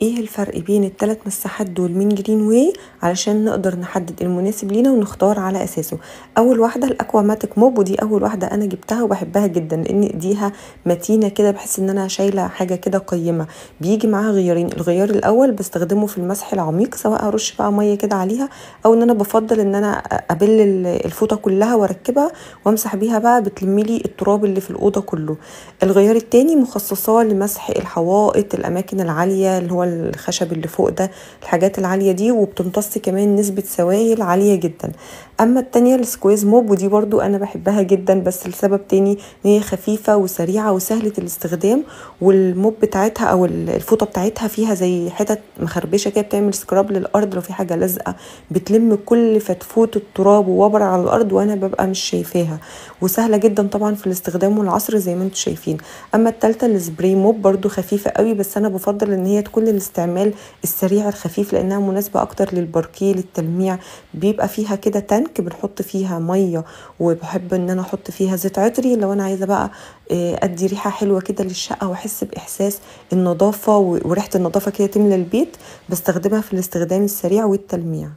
ايه الفرق بين الثلاث مساحات دول من جرين واي علشان نقدر نحدد المناسب لينا ونختار على اساسه. اول واحدة ال Aquamatic mop، ودي اول واحدة انا جبتها وبحبها جدا لان ايديها متينة كده، بحس ان انا شايله حاجة كده قيمة. بيجي معاها غيارين، الغيار الاول بستخدمه في المسح العميق، سواء ارش بقى مية كده عليها او ان انا بفضل ان انا ابل الفوطه كلها واركبها وامسح بيها بقى، بتلملي التراب اللي في الاوضة كله. الغيار التاني مخصصاه لمسح الحوائط، الاماكن العالية اللي هو الخشب اللي فوق ده، الحاجات العالية دي، وبتمتص كمان نسبه سوائل عالية جدا. اما التانية ال squeeze mop، ودي برضو انا بحبها جدا بس لسبب تاني، ان هي خفيفة وسريعة وسهلة الاستخدام، وال mop بتاعتها او الفوطه بتاعتها فيها زي حتت مخربشه كده بتعمل scrub للارض لو في حاجة لازقه، بتلم كل فتفوت التراب ووبر على الارض وانا ببقى مش شايفاها، وسهلة جدا طبعا في الاستخدام والعصر زي ما انتم شايفين. اما التالتة ال spray mop برضو خفيفة قوي، بس انا بفضل ان هي تكون للاستعمال السريع الخفيف لانها مناسبة اكتر للباركيه للتلميع. بيبقى فيها كده tank بنحط فيها مية، وبحب ان انا احط فيها زيت عطري لو انا عايزه بقى ادي ريحه حلوة كده للشقه واحس باحساس النظافة وريحه النظافة كده تملى البيت، بستخدمها في الاستخدام السريع والتلميع.